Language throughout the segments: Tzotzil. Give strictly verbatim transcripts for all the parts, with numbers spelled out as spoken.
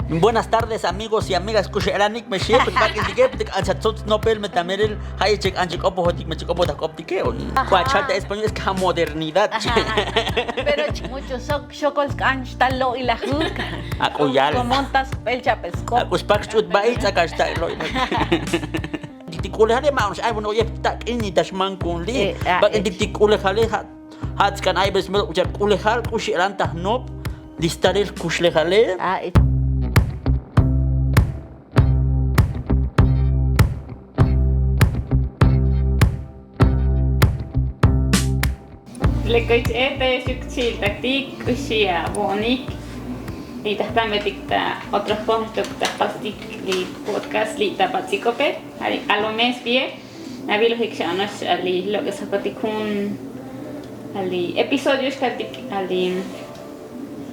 Buenas tardes amigos y amigas k'u xe'lanik me xie put bak'intike put k'an xa tzutz nopel me ta merel. Ja' ichek an chek k'opojotik me chek k'opotaj k'optike. Kua chal ta español es que ja' modernidad. Pero mucho sok xokol sk'an xtal lo'ilajuk. Ak'u yal komontas jp'el chap'el sk'op ak'u spak xch'ut ba'i tz'akal xtal lo'ilajuk. Tik tik k'ulejale ma' onox ay bueno yep tak'in ni ta xman kun li'. Bak'in tik tik k'ulejale ja' ja' tz'ik'an ay bes melo k'u chal k'ulejal k'u xe'lan ta jnop li stalel kuxlejale. Lekoych'e te xuk chi'iltaktik k'uxi avo'onik. Li tajtanbetik ta otro jpon xtok ta jpastik li podcast li ta batz'ik'ope. Ja'li k'alomes bie. Avilojik xa onox ja'li lok'es jokotik jun ja'li episodio xkaltik ja'li.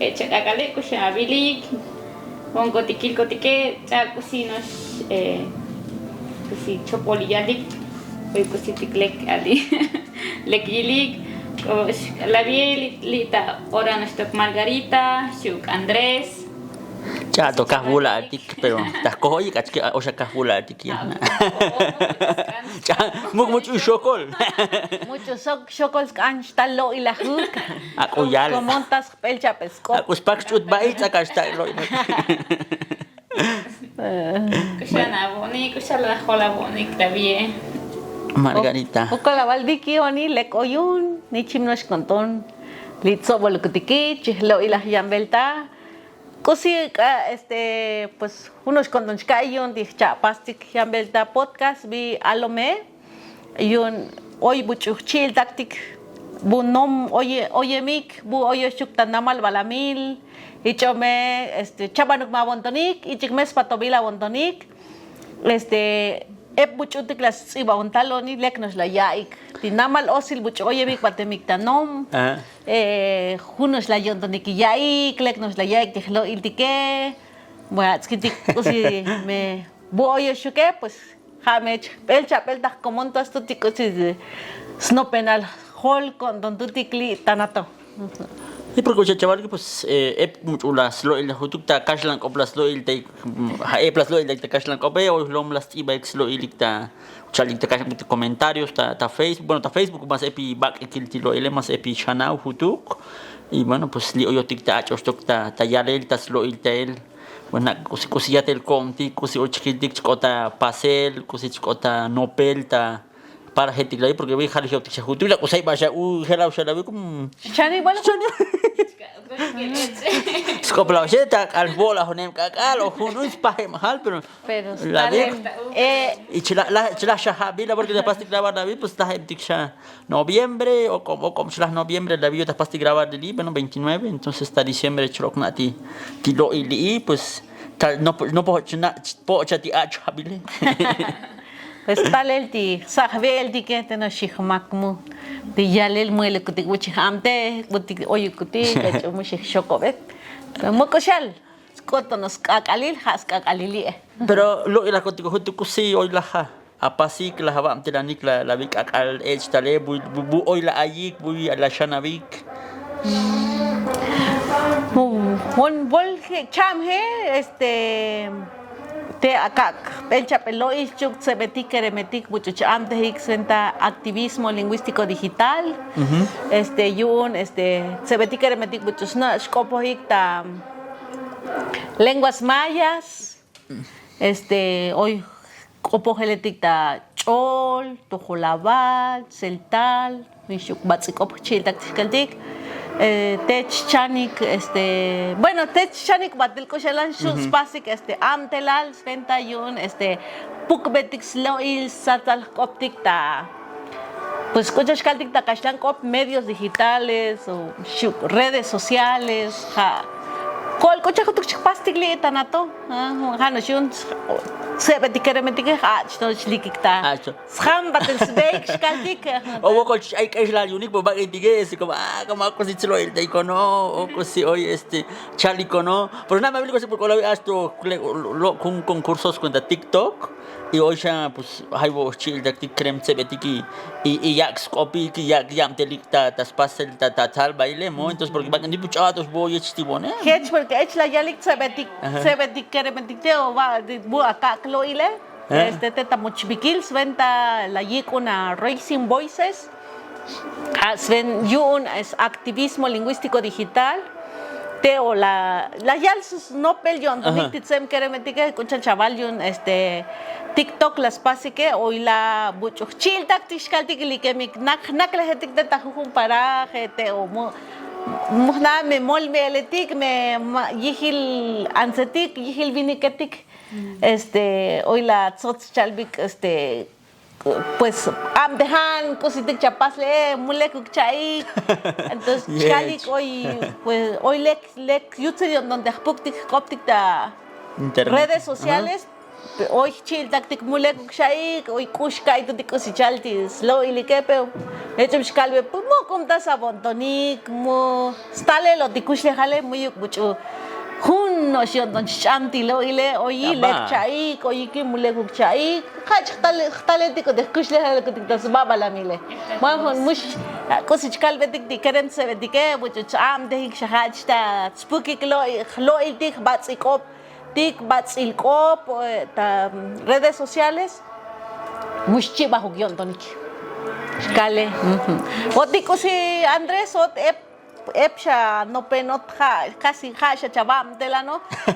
Chak'ak'ale' k'uxi avilik jun kotikil kotike ch'ab k'usi nox k'usi chopol yalik. Oy k'usitik lek ali lek yilik. Lavie li' ta ora noxtok margarita xuk' andrés. Ch'ab to kaj vula'altik pero taj kojoyik achke oxa kaj vula'altik. Ch'ab muk much'u xokol. Much'u sok xokol sk'an xtal lo'ilajuk. Ak'u yal komontas jp'el chap'el sk'op ak'u spak xch'ut ba'i tz'akal xtal lo'ilajuk. K'uxan avo'onik k'uxan lajol avo'onik lavie. Margarita. Okol aval viki oni lek oyun nichim nox konton li tsobolukutiki chijlo'ilaj yanbelta. K'usi k'a este pues juno'ox konton chka'i yu'un ti jcha'pastik yanbelta podcast vi alome. Yu'un oy buch'u jchi'iltaktik bu nom oyemik bu oyoxchuk ta namal balamil. Ich'ome este chabanuk ma avontonik ich'ik me spatobil avontonik. Este ep buch'utik la sts'ibaon tal oni lek no'ox la ya'ik ti namal osil buch'u oyemik batemik ta nom. Jun no'ox la yo'ntonik ya'ik lek no'ox la ya'ik ti jlo'iltike. Bueno atz'kitik k'usi me bu oyoxuke pues ja' me chbel chap'el ta jkomon to stutik k'usi snopenal jol ko'nton tutik li' tana to. Porque uche chavalike pues ep much'u la slo'il la jutuk ta kaxlan k'op la slo'il ta ja' ep la slo'il ta kaxlan k'ope oy jlom la sts'ibaik slo'ilik ta. Chalik ta kaxlan k'op ta komentarios ta facebook bueno ta facebook mas epi bak'ikil ti lo'ile mas epi xanav jutuk. Y bueno pues li' oyotik ta ach'oxtok ta yalel ta slo'il ta el. Bueno k'usi k'usi yatel ko'ntik k'usi oy chkiltik chk'ot ta pasel k'usi chk'ot ta nopel ta. Para jetik lavi porque vi jal jiotik xa jutuk la k'usi ay ba xa u jelav xa lavi komo. Xchani bueno. Sk'oplav xe ta k'al vo'lajonem k'ak'al o jun un spajeb jal pero. Pero lavi. Y chila' chila' xa jabil la porque ta pastik lavar lavi pues tajebtik xa noviembre o komo o komo chila' noviembre lavi yo ta pastik lavar lili bueno veintinueve entonces ta diciembre chrok na' ti ti lo'il li'i pues. Ta nopo nopo chna' chpo'cha ti ach' jabile. Pues talel ti jsaj ve'eltike te noxij mak mu ti yalel muelukutik bu chij amtej bu ti oyukutik ach'u mu xij xokobet. Muk'uxal sk'otono sk'ak'alil ja' sk'ak'alil li'e. Pero lo'ilaj kotik jutuk k'usi oy laja apasik laj avabtelanik la vi k'ak'al ech' tale bu oy la ayik bu la xanavik. Jun vol je' cha'am je' este te akak' jbel chap'el lo'il chuk tsebetik keremetik buch'u cha'amtejik sventa aktivismo lingüistiko digital. Este yu'un este tsebetik keremetik buch'u sna' xk'opojik ta lenguas mayas. Este oy k'opojeletik ta ch'ol tojolabal tseltal. Mixuk batz'ik'op jchi'iltak tijkeltik te chchanik este bueno te chchanik batel k'uxelan xu' spasik este abtelal sventa yu'un este pukbetik slo'il satsalk'optik ta. Pues k'ucha' xkaltik ta kaxlank'op medios digitales o xuk' redes sociales ja' ko'ol k'ucha' jutuk chijpastik li' tana to. Ja' no'ox yu'un tsebetik keremetike ja' chto chlikik ta sjam batel sbeik xkaltik. O wokol ch'ay k'exlal yu'unik bo bak'intike este komo a komo a k'usi tslo'il ta ikono o k'usi oy este chalikono. Pero na' me avilik osi por k'olavi a xto lo' jun concurso skuenta tiktok. Y oy xa pues jay vo' xchi'iltaktik kerem tsebetik y yak' sk'opik y yak' yabtelik ta spasel ta tal baile mo. Entonces porke bak'intik pues ch'a'at ox voyech ti vone. Jech porke ech la yalik tsebetik tsebetik keremetik te o va bu' akak' lo'ile. Este te ta mochbikil sventa la yik'un a racing voices. Asven yu'un es activismo lingüístiko digital. Te o la yal snopel yo'ntonik ti tsem keremetike k'u chan chaval yu'un este tiktok la spasike oy la buch'u jchi'iltak ti xkaltik likemik nak jnaklejetik te ta jujun paraje te o mu jna' me mol me'eletik me yijil antsetik yijil viniketik. Este oy la tsots chalbik este pues abdejan k'usitik chapasle mu lekuk cha'ik. Entonces chkalik oy pues oy lek lek yutzil yo'nton te jpuktik jk'optik ta redes sociales. Oy jchi'iltaktik mu lekuk xa'ik oy k'ux ka'itutik k'usi chal ti slo'ilike pero jech chum xkalbe pues mu k'umta sabontonik mu stalelotik kuxlejale muyuk buch'u jun no'ox yo'nton chch'am ti lo'ile oyi lek cha'ik oyiki mu lekuk cha'ik. Jach jtalel ti k'o te jkuxlejal k'o te ta sbabalamile. Maj jun mux k'usi chkalbetik ti kerem tsebetike buch'u ch'abtejik xa jach ta tspukik lo'iltik jbats'il k'op tik bats'il k'op ta redes sociales. Mux chibajuk yo'ntonik. Xkale. Otik k'usi andrés ot ep ep xa nopenot ja' kasi ja' xa chavabtelano.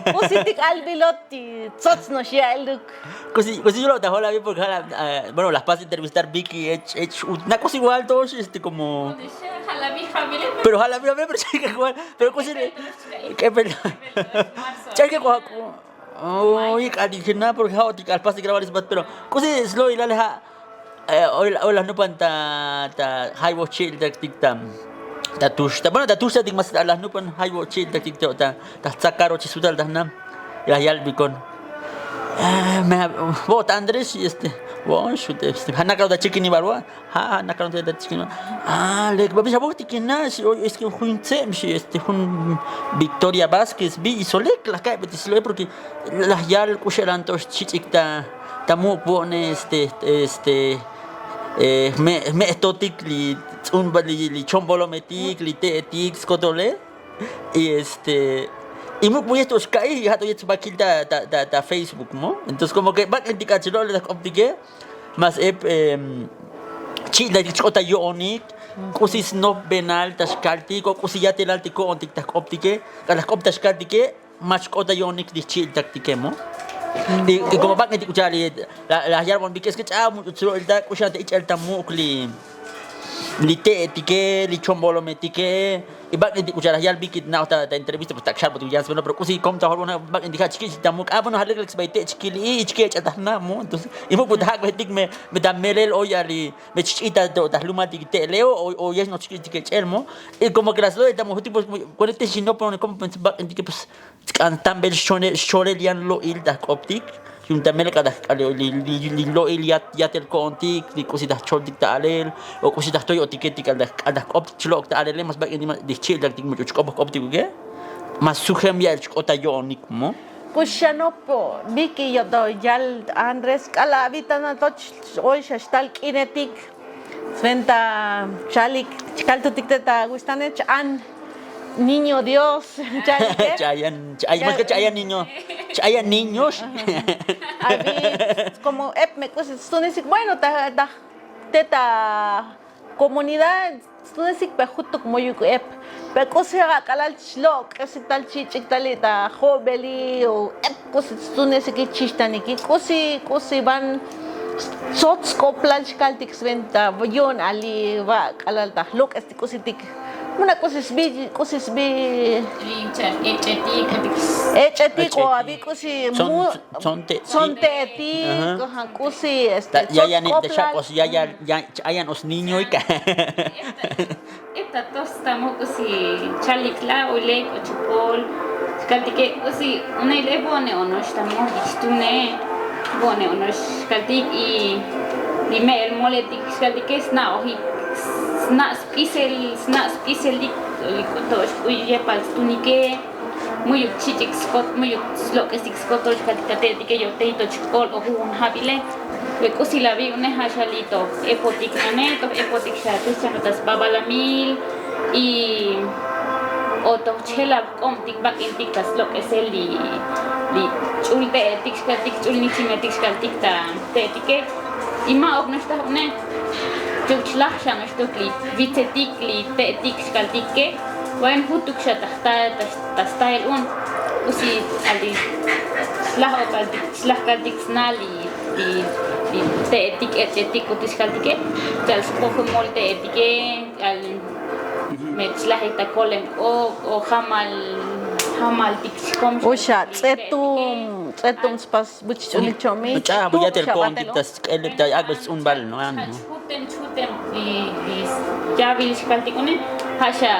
K'usitik albilot ti tsots no'ox ya'eluk. K'usi k'usi yulo' ta jo'labil porke ja' la bueno la jpas entrevistar biki ech ech na k'usi walto'ox este komo pero ja' la vijabile pero ja' la vijabile pero ch'ayke komo k'epel ch'ayke komo ja' komo oy k'al ti jina porke ja' otik k'al jpas ti grabar isbat pero k'usi slo'ilale ja' oy laj nupan ta ta jay vo' chi'iltaktik ta ta tuxta bueno ta tuxtatik mas laj nupan jay vo' chi'iltaktik te o ta ta jtzakar ochi sutal ta jnam. Laj yalbikon. Vo'ot andrés y este vo'on xute este ja' nakal ta chikinibal vo'a ja' ja' nakal ta chikinibal. A lek babi xa vojtik kina xi oy este jun tze'em xi este jun victoria vásquez vi y solek laj ka'ibet slo'e porke laj yal k'u xe'lan to'ox xchich'ik ta ta muk' vo'ne este este jme'totik li tz'unbal li chombolometik li te'etik skotole. Y este y muk' vuyech to'ox ka'i ja' to yech vakil ta ta ta facebook mo entonces komo ke bak'intik k'ach lo'le ta jk'optike mas ep chi'iltatik chk'ot ta yo'onik k'usi snopbenal ta xkaltik o k'usi yatelal ti ko'ontik ta jk'optike k'alaj jk'op ta xkaltike. Mach k'ot ta yo'onik ti jchi'iltaktike mo. Y komo bak'intik k'u cha'al laj yalbonbik es ke ch'ab much'u tslo'ilta k'u xan ta ich'el ta muk' li li te'etike li chombolometike. Y bak'intik k'u cha'al laj yalbik ti na'oj ta entrevista pues ta k'u xalbotik yan sveno pero k'usi kom ta jolbon bak'intik ja' chkil ta muk' a bueno ja' lek lek sba ite' chkil i chkil ech'al ta jna' mo entonces y muk' pues ta jak'bejetik me ta melel oy a li me chch'i ta jlumaltik te'leo o yex noj chkiltik ech'el mo. Y komo ke la slo'il ta mo jutik pues kone te xinopon komo bak'intike pues tsk'an tambel xcholel yan lo'il ta jk'optik. Yun ta melel k'alaj k'al li lo'il yatel ko'ontik li k'usi ta jcholtik ta alel o k'usi ta jtoyotike ti k'al ta jk'optik chlo'ok ta alele mas bak'intik ma' li jchi'iltaktik much'u chk'op jk'optik uke. Ma sujem ya'el chk'ot ta yo'onik mo. K'uxanop viki yo'to yal andrés k'ala' avitanatoch oy xa xtal k'inetik. Sventa chalik chkaltutik te ta guxtane ch'an niño dios. Ch'ayan ch'ayan niño. Ch'ayan niño. Abi komo ep me k'usi stunisik bueno ta ta te ta komunidad stunesik pe jutuk moyuk ep. Pe k'usi ak'alal chlo' k'esik tal chich'ik tali ta jo'beli o ep k'usi stunesik ichixtaniki k'usi k'usi van tsots k'oplal chkaltik sventa yo'on ali va' k'alal ta jlok'estik k'usitik. Muna k'usi sbi k'usi sbi ech'etik o abi k'usi mu tzonte'etik. K'usi este tsots k'oplal. Ch'ayan os niño ika. Eb ta tos ta muk' k'usi chalik la' o ley k'o chupol. Xkaltike k'usi une le bo'ne onox ta muk' xtune bo'ne onox xkaltik y li me'el moletik xkaltike sna'ojik sna' sp'isel sna' sp'iselik. Li k'uto'ox k'u yepal stunike. Mu'yuk chich'ik skot mu'yuk slok'estik skotol xkaltik ta te'etike yo'tey to chk'ol o jujun jabile. Be k'usi lavi' une ja' xa li' to epotik nane to epotik xa tu xchaka ta sba balamil. Y o to chjelab k'obtik bak'intik ta slok'esel li' li' ch'ul te'etik xkaltik ch'ul nichimetik xkaltik ta te'etike. Y ma'uk noxtaj une chuk chlaj xa noxtuk li' vitsetik li' te'etik xkaltike. Bueno jutuk xa ta jta ta stael un. Usi ali' chlaj o kaltik chlaj kaltik sna li' li' li' te'etik ech'etik utix kaltike. Cha'al xpojumol te'etike. Cha'al me chlajik ta kolem k'ok o jamal jamaltik xkom. Uxa tz'etum tz'etum spas buch ch'ulik chomi. Ch'ab yatel ko'ontik ta sk'eleb ta ak'bel stz'unbal no. Chjutem chjutem li' li' yavil xkaltik une. Ja' xa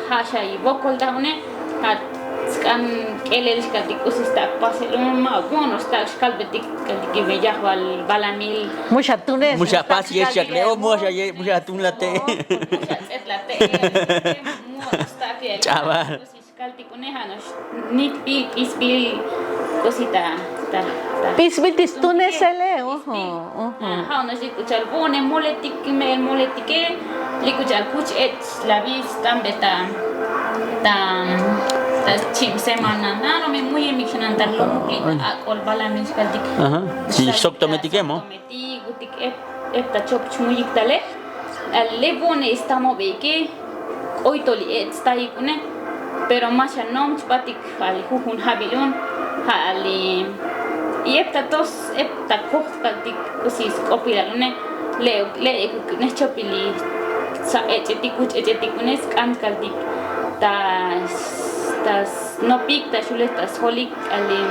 ja' xa ivokol ta une. Ja' sk'an k'elel xkaltik k'usi stak' pasel une ma' bueno stak' xkalbetik kaltik iveyajval balamil. Muxa tune muxa pas yex chak le'o muxa ye muxa tun la te. Muxa tz'et la te. Ch'abal. Kaltik une ja' nox nitbil p'isbil k'usi ta ta ta p'isbil ti stunesele. Ojo ojo. Ja' nox li' k'u cha'al vu'une moletik me'el moletike. Li' k'u cha'al kuch ech' lavi' stambe ta ta ta chib semana nano me muyemik xanan ta lomuk li' ta ak'ol balamil xkaltik. Soktometike mo. Tik ep ep ta chop chmuyik tale. Ale vu'une istamobeike. K'oy to li' ech' staik une. Pero ma xa nom chbatik ja' li' jujun jabil un. Ja' li' y ep ta tos ep ta koj kaltik k'usi sk'opilal une. Le'uk le'ik une chopil li' sa' ech'etik kuch ech'etik une sk'an kaltik ta ta snopik ta xulej ta sjolik. Ali'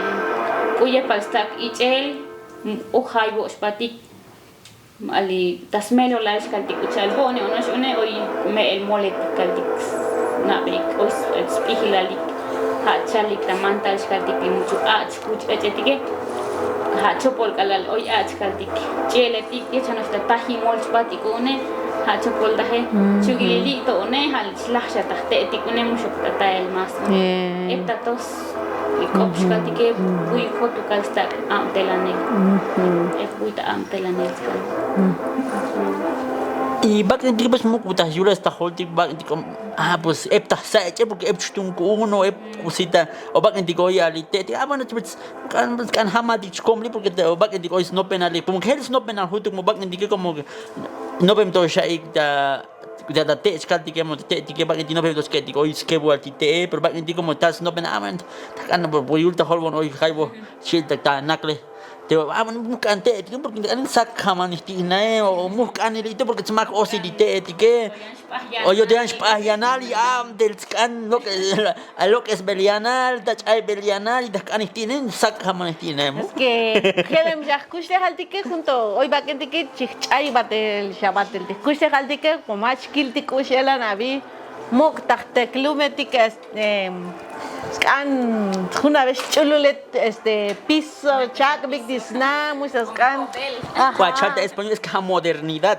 k'u yepal stak' ich'el. Ujay vo' xbatik. Ali' ta smelolal xkaltik k'u cha'al vo'one ono'ox une oy me'el moletik kaltik. Nabeyik oy sp'ijilalik. Ja' chalik ta mantal xkaltik li' muchuk ach' kuch ech'etike. Ja' chopol k'alal oy ach' kaltik ch'eletik yech ano'ox ta tajimol chbatik une. Ja' chopol taje. Chuk'il li' li' to une ja' li' chlaj xa ta jte'etik une muxok ta tael mas une. Ep ta tos ik'op xkaltike. Buy jotukal stak' abtelanel. Ep buy ta abtelanel skaltik. Y bak'intik pues muk' ta yulal stajoltik bak'intik. Ah pues ep ta jsa'ech'e porque ep chtun ku'un o ep k'usi ta o bak'intik oy ali' te'etik ah bueno chbech. K'an k'an jamatik chkom li' porque o bak'intik oy snopenal li' como que jel snopenal jutuk mo bak'intike como que nopem to xa'ik ta ta ta te' chkaltike mo ta te'etike bak'intik nopem to ske'etik oy skebual ti te'e pero bak'intik como ta snopenal ah bueno. Ta k'an bo yul ta jolbon oy jay bo. Xil ta ta nakle. Te ah bueno mujk'an te'etike porque k'an sak jamanij ti' nae o mujk'anil ito porque tsmak osil li' te'etike. O yo te yan xp'aj yanal y abtel tsk'an lok'esbel yanal ta ch'aybel yanal y ta jk'anej ti'ne sak jamanij ti'ne. Es que jelem xa jkuxlejaltike junto oy bak'intike chijch'ay batel xa batel ti jkuxlejaltike. Komo ja' chkiltik k'u x'elan abi muk' ta jteklumetik este sk'an jun abi xch'ulule este piso chak'bik ti sna muxa sk'an. Kua chal ta español es que ja' modernidad.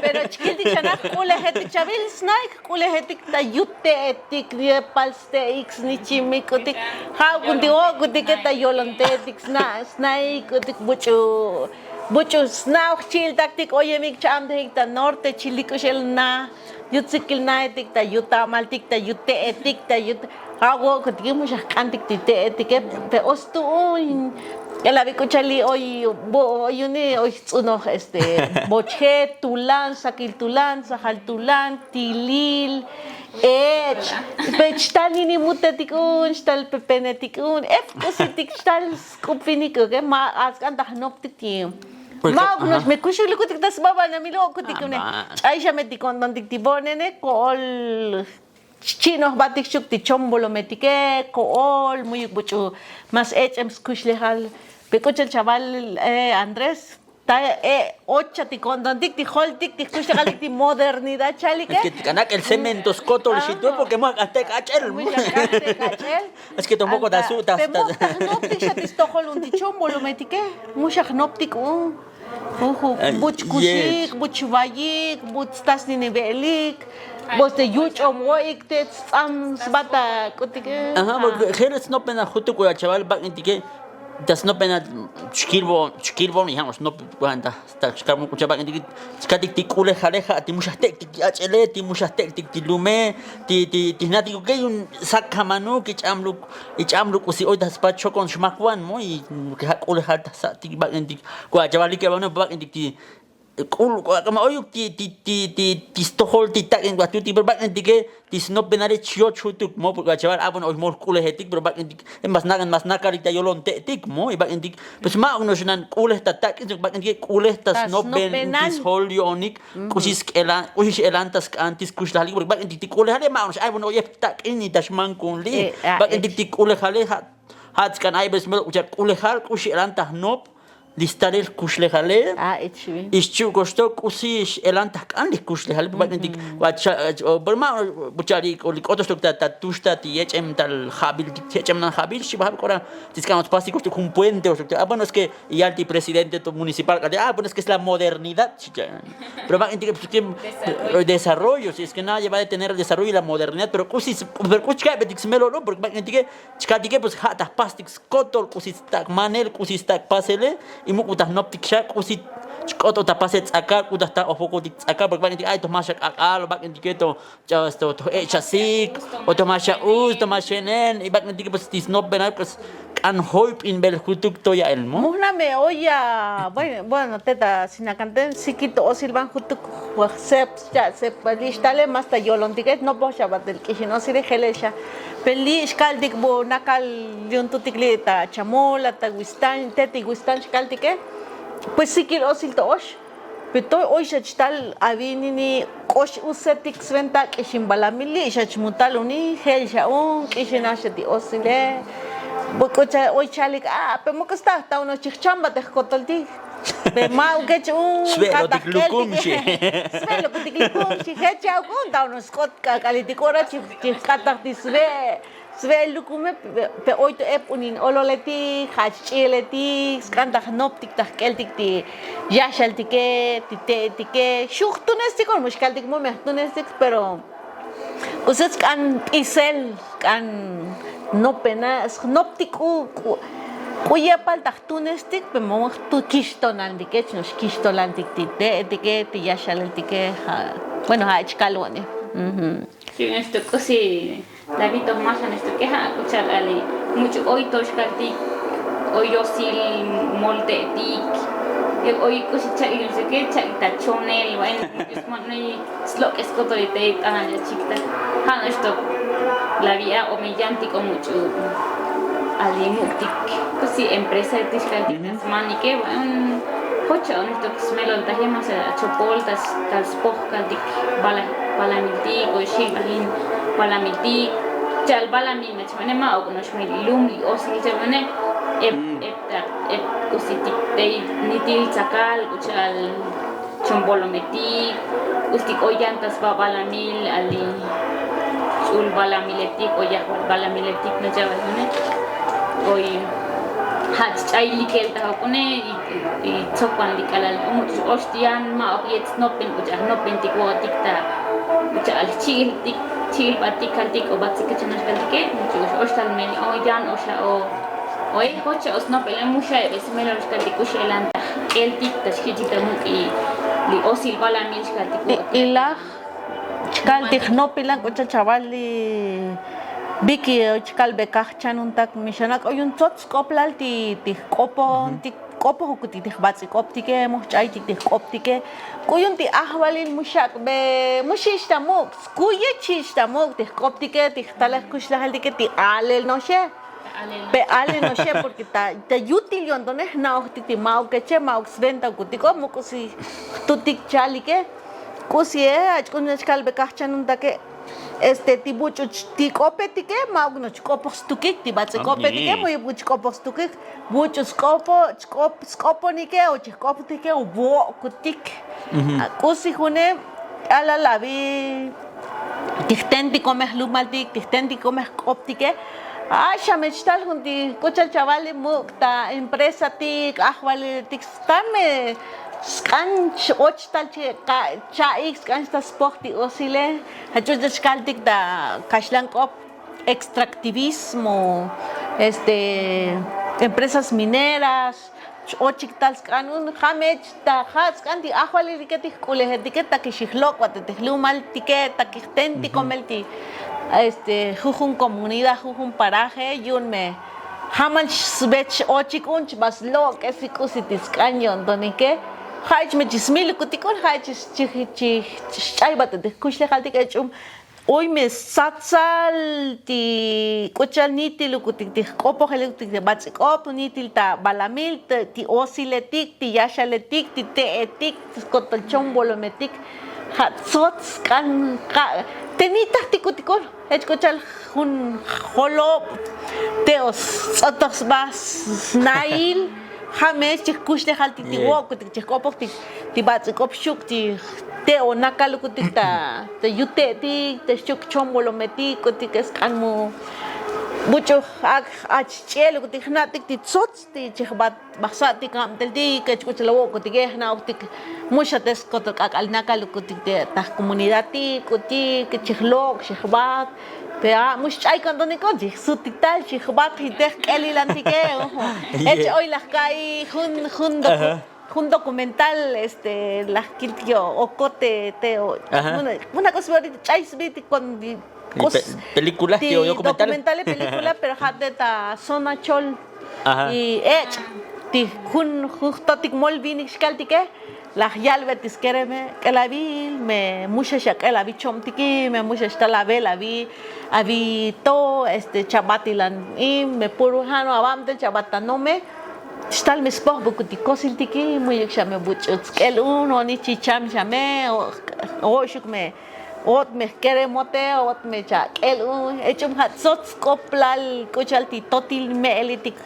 Pero chkiltik xa naj jk'ulejetik chabil snaik jk'ulejetik ta yut te'etik yepal ste'ik snichimik k'utik. Ja' uk'untik ok'utike ta yolon te'etik sna snaik k'utik buch'u buch'u sna ojchi'iltaktik oyemik cha'amtejik ta norte chilik k'u xel na. Yut tsikil naetik ta yut amaltik ta yut te'etik ta yut ja' ok'utike muxa jk'antik ti te'etike. Pe ostu'un. K'elabi k'u cha'al li' oy oy une oy jtz'unoj este bochje tulan sakil tulan sajal tulan tilil ech'. Pe chtal ninimutetik un chtal pepenetik un ep k'usitik chtal sk'upinik uke ma' a sk'an ta jnoptik ti. Ma'uk no'ox me kuxulikutik ta sba banamil ok'utik une. Ch'ay xa me ti ko'ntontik ti bo'nene ko'ol xchi'nojbatik xchuk ti chombolometike ko'ol mu'yuk buch'u mas ech'em skuxlejal. Pe k'u cha'al chaval andrés ta e och xa ti ko'ntontik ti joltik ti jkuxlejalik ti modernidad chalike. K'an ak'el cemento skotol xi tu porque muxak k'an te' k'ach'el. Muxak k'an te' k'ach'el. Es que tampoko ta su' ta pe muk' ta jnoptik xa ti stojol un ti chombolometike. Muxa jnoptik un. Buch kuxik, buch vayik, buch stas nini ve'elik, buch te yuch'om vo'ik te ts'am sba ta k'utik. Ajá, porque jere' snopbenal jutuk k'u achaval bak'intike. Ta snopbenal xkirvon xkirvon ijan o snop ta xkabon k'u chabak'intike. Chkatik ti k'ulejale ja' ti muxajtek'tik ti ach'ele ti muxajtek'tik ti lume ti ti jnatikuke yu'un sak kamanuk ich'am luk ich'am luk k'usi oy ta spa chokon xmakvan mo y ja' k'ulejal ta sa'tik bak'intik. K'u achaval li kebano bak'intik ti k'ul k'u ak'ama oyuk ti ti ti ti stojol ti tak'in k'u atutik pero bak'intike. Ti snopbenale chioch jutuk mo porque achaval a bueno oy mol jk'ulejetik pero bak'intik. Mas nakalik ta yolonte'tik mo y bak'intik. Pues ma'uk no'ox nan k'ulej ta tak'in bak'intike k'ulej ta snopben ti sjol yo'onik. K'uxi sk'elan k'uxi x'elan ta sk'an ti skuxlajalik porque bak'intik ti k'ulejale ma'uk no'ox ay bueno oy ep tak'in y ta xman kunli'. Bak'intik ti k'ulejale ja' ja' tsk'an ay bes mero k'ucha' k'ulejal k'uxi elan ta jnop. Listalel jkuxlejale. Ixchu' koxto k'usi x'elan ta jk'an li jkuxlejale bak'intik. Pero ma' bucha'li k'otoxtok ta tux ta ti yech'em tal ja'bil ti yech'em nan ja'bil xchi bajab k'ora. Ti tsk'an ots pastik koxtok jun puente oxtok ta bueno es ke yal ti presidente municipal k'ate a bueno es ke es la modernidad xchi. Pero bak'intik desarrollo si es ke nadie va a detener el desarrollo y la modernidad pero k'usi pero k'usi chka'betik smelolo porque bak'intike. Chkaltike pues ja' ta jpastik skotol k'usi stak' manel k'usi stak' pasele. Y muk' ta jnoptik xa k'usi chk'ot o ta pasel tz'akal k'u ta jta ofokoltik tz'akal porque bak'intik ay to jmax ak'ak'al o bak'intike to. Ch'asto to j'ech'asik o to jmax a'us to jmax xenen y bak'intike pues ti snopbenal pues k'an joyp'inbel jutuk to ya'el mo. Mujname oy ya bueno te ta sinakanten sikil to osil ban jutuk. Sep xcha' sep li' xtale mas ta yolontike nopoj xa batel k'ixin osilej jelel xa. Pe li' xkaltik bu nakal yu'untutik li' ta chamola ta wistan te ti wistan xkaltike. Pues sikil osil to ox. Pe to oy xa chtal avinini k'ox usetik sventa k'ixin balamil li' xa chmutal uni jel xa un k'ixin a xa ti osilej. K'ucha' oy chalik a pe muk' sta ta uno'ox chijchambat te jkotoltik. Pe ma'uk kech un sve'lotik lukum xi. Sve'lotik lukum xi jech ya ukun ta uno sk'ot k'ak'alitik ora chijk'ataj ti sve'. Sve'el lukume. Pe oy to ep unin ololetik jach ch'i'eletik sk'an ta jnoptik ta jk'eltik ti yaxaltike ti te'etike. Xujtunestik o mu xkaltik mo me jtunestik pero k'usi sk'an p'isel. K'an nopena snoptik k'u k'u yepal ta jtunestik pe momo jtu kixtonaltike chno xkixtonaltik ti te'etike ti yaxaleltike. Ja' bueno ja' chkal wo'ne. Xi' xto k'usi david to jmaxan xto k'eja' k'u cha'al ali much' oy to xkaltik. Oy yosil molte'tik oy k'usi cha'ik xto ke cha'ik ta chonel bueno. Slok'es kotolite t'anal ya chikta. Ja' no'ox to lavi'a o me yantik o much'u ali muk'tik. Kusi empresa tixkaltik ta smanike. Jocha' o no'ox to smelol taje mas achopol ta spoj kaltik. Balamiltik o xibajin balamiltik. Cha'al balamil machmane ma' ok' no'ox me li lum li osil chabane. Ep ep ta ep kusitik tey nitil tzakal k'u cha'al. Chombolometik ustik oy yan ta sba balamil ali ch'ul balamiletik o yajbal balamiletik nocha'bal june. Oy ja' chch'ay likel ta jokune. Y tzokban li k'alal omuch' oxtiyan ma' ok yet snopen k'u cha'al jnopentik wo'otik ta k'u cha'al jchi'iltik. Chi'ilbatik kaltik o batzike chanoxkaltike much' oxtal mel oy yan oxa o. Oy jocha' o snopele muxa'ebe smelol xkaltik k'u xe'elan ta jk'eltik ta xjich'ik ta muk' li osil balamil xkaltik. Ilaj chkaltik jnopilan k'u chachawal li biki chkalbe kaj chanuntak mixanak o yu'un tsots k'oplal ti jk'opontik. K'opojokutik ti jbatz'ik'optike mu jch'aytik ti jk'optike. K'u yu'un ti ajvalil mu xak'be mu xich' ta muk' skuye chich' ta muk' ti jk'optike ti jtalaj jkuxlajaltike ti alel no'oxe. Pe alel no'oxe porque ta yutil yo'ntone jna'ojtik ti ma'ukeche ma'uk sventa ukutiko mu k'usi jtutik chalike. K'usie achk'un chkalbe kaj chanuntake. Este ti buch'u ti k'opetike ma'uk no'ox k'opoj stukik ti batz'ik'opetike mu yip buch' k'opoj stukik. Buch'u sk'opo chk'op sk'oponike o chijk'opotike vo'kutik. K'usi june. Alal avi ti jtentikome'j lumaltik ti jtentikome'j k'optike. A' xa me chtal jun ti k'u chal chaval li muk' ta empresatik ajvaliltik stan me. Sk'an ch-och tal che cha'ik sk'an xta spoj ti osile. Jach'uch ta chkaltik ta kaxlan k'op, extractivismo, este, empresas mineras. Ch-ochik tal sk'an un ja' me ta ja' sk'an ti ajvalilike ti jk'ulejetike ta ke xijlok' va te te jlumaltike ta ke jten ti komel ti, este, jujun komunidad jujun paraje yu'un me ja' man xsbe ch-ochik un chba slok'esik k'usi ti sk'an yo'ntonike. Ja' ich me chi smilukutik un ja' ich xch'ay va te te jkuxlejaltik ech'um. Uy me stsatsal ti k'u cha'al nitil lukutik ti jk'opojel lukutik ti bats'ik'op nitil ta balamil ti osiletik ti yaxaletik ti te'etik ti skotol chombolometik. Ja' tsots sk'an ja' te nitajtikutik un jech k'u cha'al jun jolob te o sts'otoj sba snail. Ja' me xchijkuxlejaltik ti wo'kutik chijk'opojtik ti bats'ik'op xuk' ti jte'onakaluk kutik ta yute'tik ta xchuk' chombolometik kutik sk'an mu buch'uj ak' jach ch'i'eluk kutik jna'tik ti tsots ti chijbat bajsa'tik abteltik kech k'u cha'al awo'kutike jna'ojtik. Mu xa te skotol k'ak'al nakaluk kutik ta jkomunidadtik kutik chijlok' chijbat. Pe a' mu xch'ay kontonik un chijsutik tal chijbat jite jk'elilantike. Jech oy laj ka'i jun jun documental este laj kiltik yo' okote te o. Muna k'o sbi orita ch'ay sbi ti kon ti documentale película pero ja' te ta zona chol. Y ech' ti jun jtotik mol vinik xkaltike. Laj yalbe ti skereme k'el avil me mu xa xa k'el avi chobtiki me mu xa xtal avel avi avi to este chabatilan. Y me puro ja' no avabtel chabat ta nome. Xtal me spojbuk ti kosiltiki muyuk xa me buch'u tsk'el un oni chicham xa me. O'xuk me o't me jkeremote o't me chak'el un ech'um ja' tsots sk'oplal k'u cha'al ti totil me'elitik.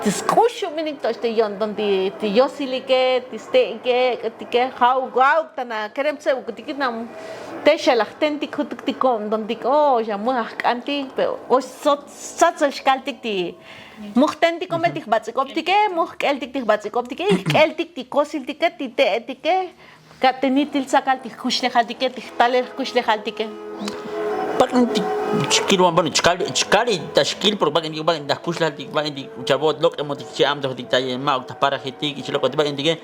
Ti sk'uxubinik to xte yo'nton ti yosilike ti ste'ike k'utike ja'uk ja'uk ta na kerem tse'bukutike na. Te xa laj tentik jutuk ti ko'ntontik o xa mu jajk'antik pero o stsots stsatsal xkaltik ti mu jtentik komel ti jbats'ik'optike mu jk'eltik ti jbats'ik'optike y jk'eltik ti kosiltike ti te'etike. Ka' te nitil tsakal ti jkuxlejaltike ti jtalel jkuxlejaltike. Bak'in ti chkil bueno chkal chkal ta xkil pero bak'in ti bak'in ta jkuxlejaltik bak'in ti chal vo'ot lok'emotik chi'abtojotik ta ma'uk ta parajetik y chilok'otik bak'intike.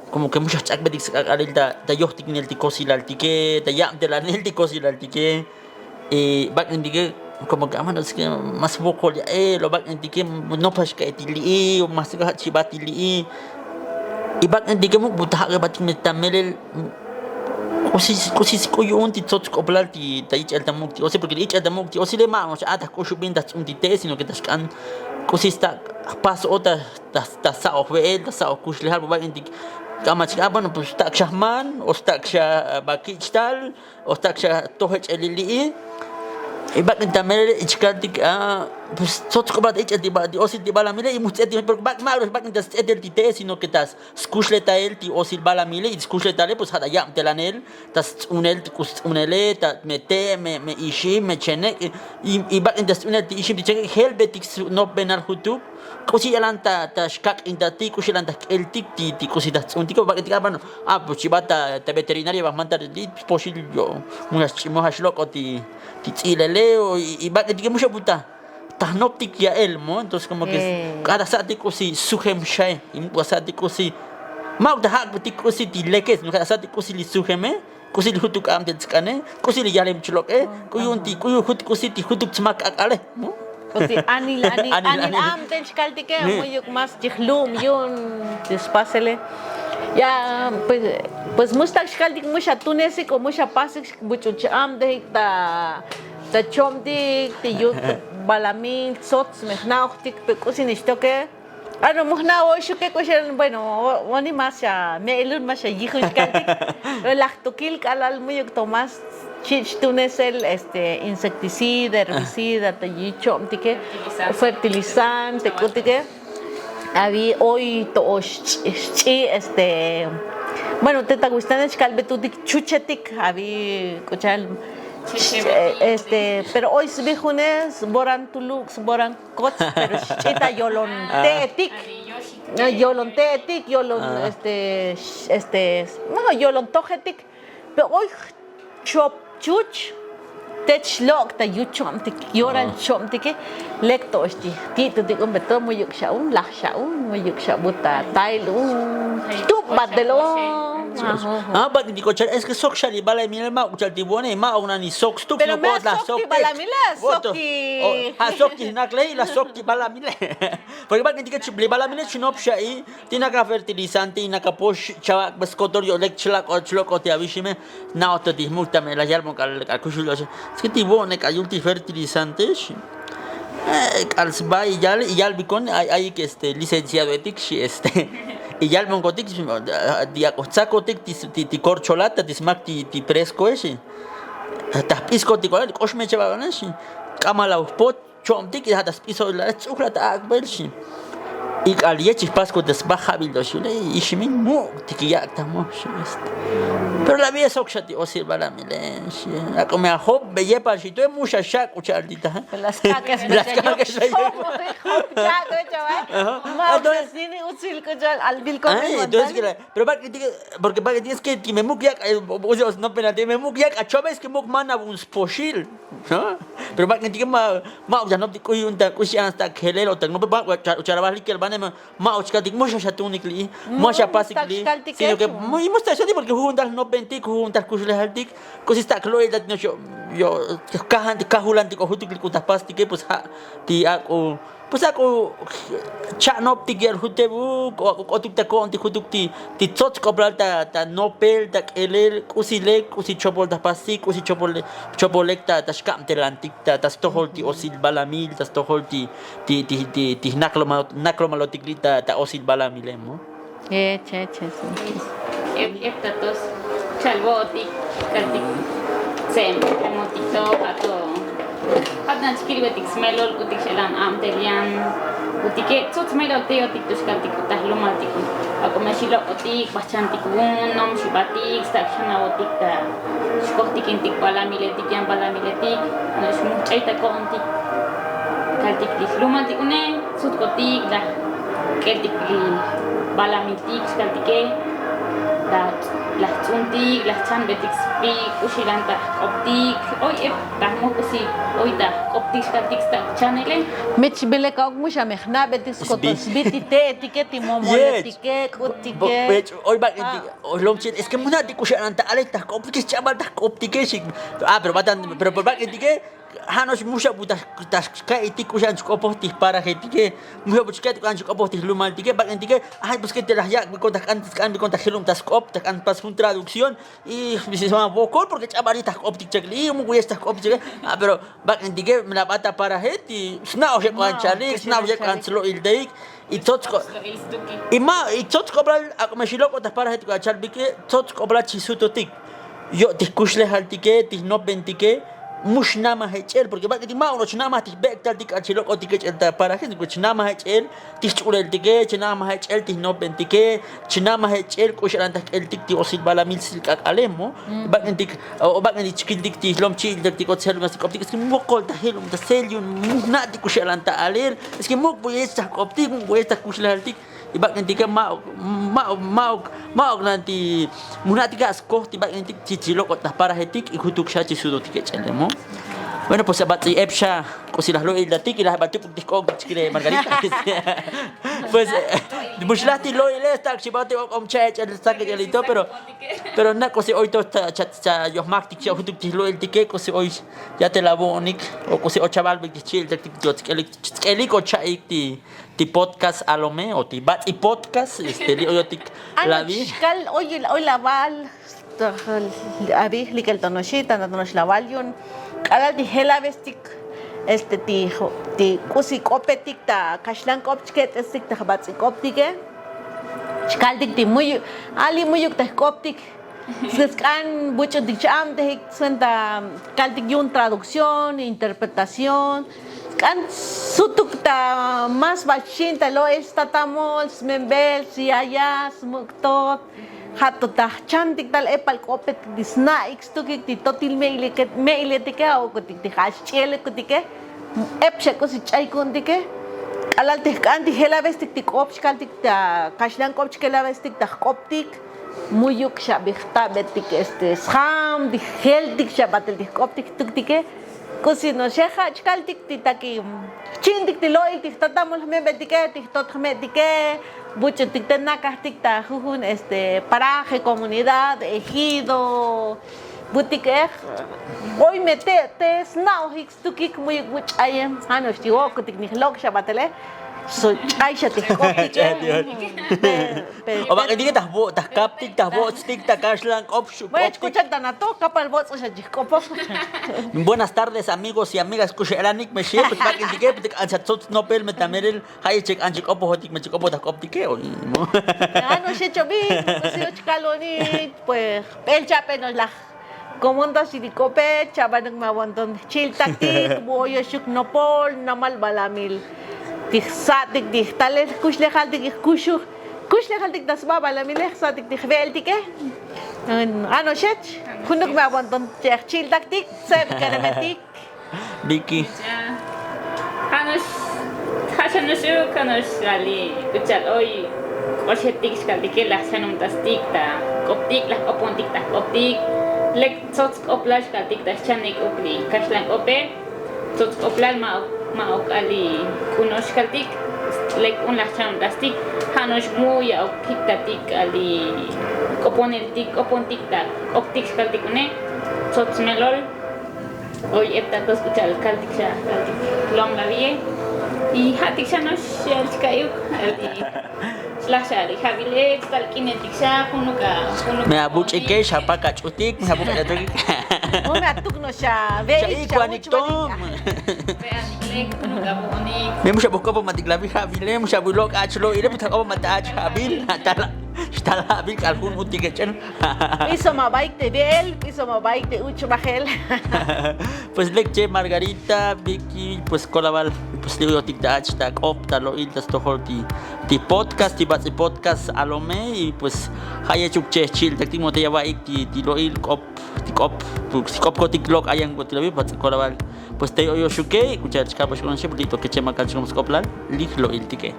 Komo ke mu xa jch'akbetik sk'ak'alil ta yojtikinel ti kosilaltike ta yabtelanel ti kosilaltike. Y bak'intike komo ke a mano es ke mas vokol ya'el o bak'intike nopxax ka'etik li'i o mas ja' chibat ti li'i. Y bak'intike muk' bu ta jak'ebatik me ta melel. K'usi k'usi k'u yu'un ti tsots k'oplal ti ta yich'el ta muk' ti osil porke li ich'el ta muk' ti osile ma' no'ox a ta jk'uxubin ta jtz'un ti te'e sino ke ta xk'an k'usi sta' jpas o ta ta sa'oj ve'el ta sa'oj kuxlejal bu bak'intik. K'amach k'a bueno pues stak' xa jman o stak' xa va kich'tal o stak' xa tojech'elil li'i. Y bak'in ta melele' ichkaltik a pues tsots k'oplal ta ich'el ti osil ti balamile y mu jtz'etil porke bak' ma' orox bak'in ta stz'etel ti te'e sino ke ta skuxleta'el ti osil balamile y skuxleta'ele pues ja' ta yabtelanel ta sts'unel ti k'u sts'unele ta me te' me ixim me chenek'. Y bak'in ta sts'unel ti ixim ti chenek' jelbetik snopbenal jutuk. K'usi yalan ta xkak'intatik k'usi yalan ta jk'eltik ti k'usi ta jtz'untike bak'intik a bueno. A pues chibat ta veterinaria va jmantal ti spoxil yo' mu xa xch'imoj xa xlok'ot ti tz'i'lele. Y bak'intike mu xa buta ta jnoptik ya'el mo entonces komo ke k'at asa'tik k'usi sujem xae. Y muk' asa'tik k'usi ma'uk ta jak'betik k'usi ti leke sino ke asa'tik k'usi li sujeme. K'usi li jutuk k'abtel tsk'ane k'usi li yalem chlok'e. K'u yu'un ti k'u yu'un jut k'usi ti jutuk tsmak k'ak'ale. K'usi anil anil anil abtel xkaltike. Muyuk mas chijlu'um yu'un ti spasele. Ya pues mu stak' xkaltik mu xa tunesik o mu xa pasik buch'u ch'abtejik ta ta chomtik ti yut balamil tsots me jna'ojtik pe k'usi nixtoke. Anu mu jna' oxuke k'uxel bueno. Oni mas xa me'elun mas xa yijun xkaltik. Laj tukil k'alal muyuk to mas chich' tunesel este insecticida herbicida ta yichobtike fertilizante k'utike. Avi oy to ox xch'i este bueno te ta wistanel xkalbetutik chuchetik avi k'u cha'al este pero oy sbi june sboran tuluk' sboran kots pero xch'i ta yolon te'etik. Yolon te'etik yolon este este no yolon tojetik. Pe oy chop chuch tech lok' ta yuchobtik yoral chobtike. Lek to oxti ti' to ti' un beto muyuk xa un laj xa un muyuk xa buta tail un xtub batel un. Ah, bak'intiko chal es ke sok xa li balamile ma' uk'chal ti bone ma' uk'nani sok stuk pero ma' sok ti balamile sok ti ja' sok ti jnakle la sok ti balamile. Porque bak'intike li balamile chnop xa'i ti naka fertilizante y naka pox chava' skotor yo'lek chlak'o chlok'o ti avixime. Na'o to ti jmuk ta me la yalbon k'al k'al kuxul oxe. Es ke ti vo'ne k'al yul ti fertilizante xi. K'al sba iyal iyalbikon ay ayik este licenciado etik xi este iyalbonkotik ti ak'o tzakotik ti korcholata ti smak ti preskoe xi. Ta jp'iskotik k'oxme chabal one xi. K'amalaw jpot cho'omtik y ja' ta sp'iso'ilal tz'ujla ta ak'bel xi. Y k'al yech chijpasko ta sba jabil to xi iximil muk' ti kiyak' ta moj xi. Pero la vive sok xa ti osil balamile xi. Ak'o me ajob beyepal xi to e muxa xa' k'ucha'al ti ta. Pero bak'intike porque bak'intike es ke ti me muk' yak' no penal ti me muk yak' achove es ke muk manab un spoxil. Pero bak'intike ma' ma' ok ta jnop ti k'uy un ta k'uy xi an sta' kelel o ta jnop ma' ok cha'al vaj likel bane ma' ok chkaltik muxa xa tunik li'i. Muxa pasik li'i sino ke y musta xatik porque jujun tal jnopentik jujun tal kuxlejaltik. K'usi sta' klo'il ta ti nox yo' kajantik kajulantiko jutuk li k'u ta pastike pues ja' ti ak'o pues ak'o cha'noptik yal jutebuk o ak'o k'otuk ta ko'ontik jutuk ti tsots k'oplal ta nopel ta k'elel k'usi lek k'usi chopol ta pastik k'usi chopol lek ta xkabtelantik ta stojol ti osil balamil ta stojol ti ti ti jnaklomalotik li' ta osil balamile mo. Ep ep ta tos cha'al vo'otik kaltik tse'em emotik to ja' to ja' ta chkilbetik smelol kutik xelan abtel yan kutike tsots melol te yo'tik to xkaltik ta jlumaltik. Ak'o me xilok'otik bajchantik vun nom xibatik stak' xanavotik ta xkojtikintik balamiletik yan balamiletik. Ano'ox mujch'ay ta ko'ontik kaltik li jlumaltik une sutkotik laj k'eltik li balamiltik xkaltike laj tz'untik laj chanbetik spi k'uxilan ta jk'optik oy ep ta jmoj k'usi oy ta jk'optik xkaltik stak' chanele. Mech bilek a'uk muxa me jna'betik skotok sbi ti te'etike ti momoletike k'utike. Oy bak'intik lom chi es ke mujna' ti k'uxi anan ta alej ta jk'optike xch'abal ta jk'optike xi. Ah pero batan pero por bak'intike ja' no'ox muxabu ta xka'itik k'uxi an chk'opoj ti jparajetike. Muxabu chka'itik k'uxi an chk'opoj ti jlumaltike bak'intike. Ay pues ke te laj yak'bikon ta jk'an sk'anbikon ta jilub ta sk'op ta jk'an pas jun traducción. Y vokol porque ch'abalij ta jk'optik chek li'i muk' vuyech ta jk'optik cheke. Ah pero bak'intike me la b'at ta paraje ti sna'ox ek' k'uxan chalik sna'ox ek' k'uxan tslo'ilteyik. Y tsots k'oblal ak'o me xilok'ot ta jparaje ti k'uxan chalbike tsots k'oblal chisutotik. Yo' ti jkuxlejaltike ti jnopentike. Mux namaj ech'el porque bak'intik ma' uno'ox namaj ti jbek'taltik k'al chilok'otik ech'el ta paraje sino ke chnamaj ech'el ti jch'uleltike chnamaj ech'el ti jnopentike. Chnamaj ech'el k'uxi alan ta jk'eltik ti osil balamil sil k'ak'alemo. Bak'intik o bak'intik chkiltik ti jlom chi'iltik ti k'ot selum ta sk'optik es ke mokol ta jelum ta selyum mujna'tik k'uxi alan ta alel. Es ke muk' buyech ta jk'optik muk' buyech ta jkuxlejaltik. Y bak'intike ma'ok ma'ok ma'ok ma'ok nan ti mujna'tik a' skoj ti bak'intik chi chilok'ot ta jparajetik y jutuk xa chisutotik ech'elemo. Bueno pues abatz'i ep xa k'usi laj lo'iltatik y laj bal tupuk ti jk'ok chkile margarita. Pues muxlaj ti lo'ile stak' xibati ok'om cha' ech'el stak' ech'elito pero pero na' k'usi oy to cha yojmaktik cha jutuk ti jlo'iltike k'usi oy yatel avo'onik o k'usi oy chavalbik ti jchi'iltaktik ti otsk'elik tsk'elik o cha'ik ti podcast alome o ti batz'i podcast este li' oyotik. Lavi xkal oy oy laval avi jlikel tonoxi ta natonox laval yu'un k'alal ti jelavestik este ti ti k'usi k'opetik ta kaxlan k'op chketestik ta jbatz'i k'optike. Chkaltik ti muyu' ali' muyuk' ta jk'optik. Sk'an buch'utik cha'abtejik suenta kaltik yu'un traducción interpretación. K'an sutuk ta más bal chin ta lo'el statamol smembel syaya smuktot. Ja' to ta jchantik tal epal k'opetik ti sna'ik stukik ti totil me'iletike a'okotik ti ja' xch'ielekutike. Ep xa k'usi ch'ay ku'untike. K'alal ti jk'an ti jelavestik ti k'op xkaltik ta kaxlan k'op chkelavestik ta jk'optik. Mu'yuk xa bijtabetik este sjam ti jeltik xa batel ti jk'optik jtuktike. K'usi no'oxe ja' chkaltik ti taki jchi'intik ti lo'il ti jtatamul jmebetike ti jtot jme'tike. Buch'utik te nakajtik ta jujun este paraje, komunidad, ejido, butikej. Oy me te' te sna'ojik stukik mu'yuk bu' ch'ayem ja' no'ox ti o'kotik ni jlok' xa batele. Xch'ay xa ti jk'optike. O baq'itike ta jkaptik ta jvotz'tik ta kaxlan k'op xu' k'optik. Chkuchak ta nato kapal votz'o xa chijk'opo. Buenas tardes amigos y amigas k'u xe'lanik me xie pues baq'itike pues te k'an xa tzotz nopel me ta melel. Ja' ye che k'an chik'opojotik me chik'opo ta jk'optike. Ano xe chobik pues yo chkaloni. Pues jbel cha'pe no'ox laj komontaxtik ti k'ope. Chabanuk me abonton jchi'iltaktik bu oyoxuk nopol namal balamil ti jsa'tik ti jtalel jkuxlejaltik jkuxuj jkuxlejaltik ta sba balamile jsa'tik ti jve'eltike. Ano'oxech junuk me abonton che jchi'iltaktik tse'eb keremetik. Biki. Ja' no'ox ja' xa no'ox uk ja' no'ox lali k'u cha'al oy k'oxetik xkaltike laj xanumtastik ta jk'optik laj k'opontik ta jk'optik. Lek tsots k'oplal xkaltik ta xchanik uk li kaxlan k'ope. Tsots k'oplal ma'uk ma'uk k'ali k'u no'ox xkaltik. Lek un laj xanumtastik ja' no'ox mu ya'uk jiktatik k'ali k'oponeltik k'opontik ta k'optik xkaltik une. Tsots melol. Oy eptatos k'u cha'al kaltik xa kaltik lom lavi'e. Y ja'tik xa no'ox ya'al chka'iuk. Laj xa li jabile chtal k'inetik xa junuk a junuk me abuch'ike xa pak ach'utik me abuch'atuk. Mu me atuk no'ox xa ve'ik xa ikwanik tom. Me mu xa bujk'opomatik lavi jabile mu xa bulok' ach lo'ile mu ta k'opomat ach jabil. Xtal jabil k'al jun utik ech'en. P'iso ma baik te ve'el p'iso ma baik te uch' bajel. Pues lek che margarita biki pues kolaval. Pues li uyotik ta ach ta k'op ta lo'il ta stojol ti podcast ti bats'i podcast alome y pues ja' yechuk che jchi'iltaktik mo te yavaik ti lo'il k'op ti k'op ti k'opkotik lok' ayan k'o ti lo'il bats'i kolaval. Pues te oyoxuke k'u cha'al chkapax k'onoxe pues li' toke che makal chkom sk'oplal li jlo'iltike.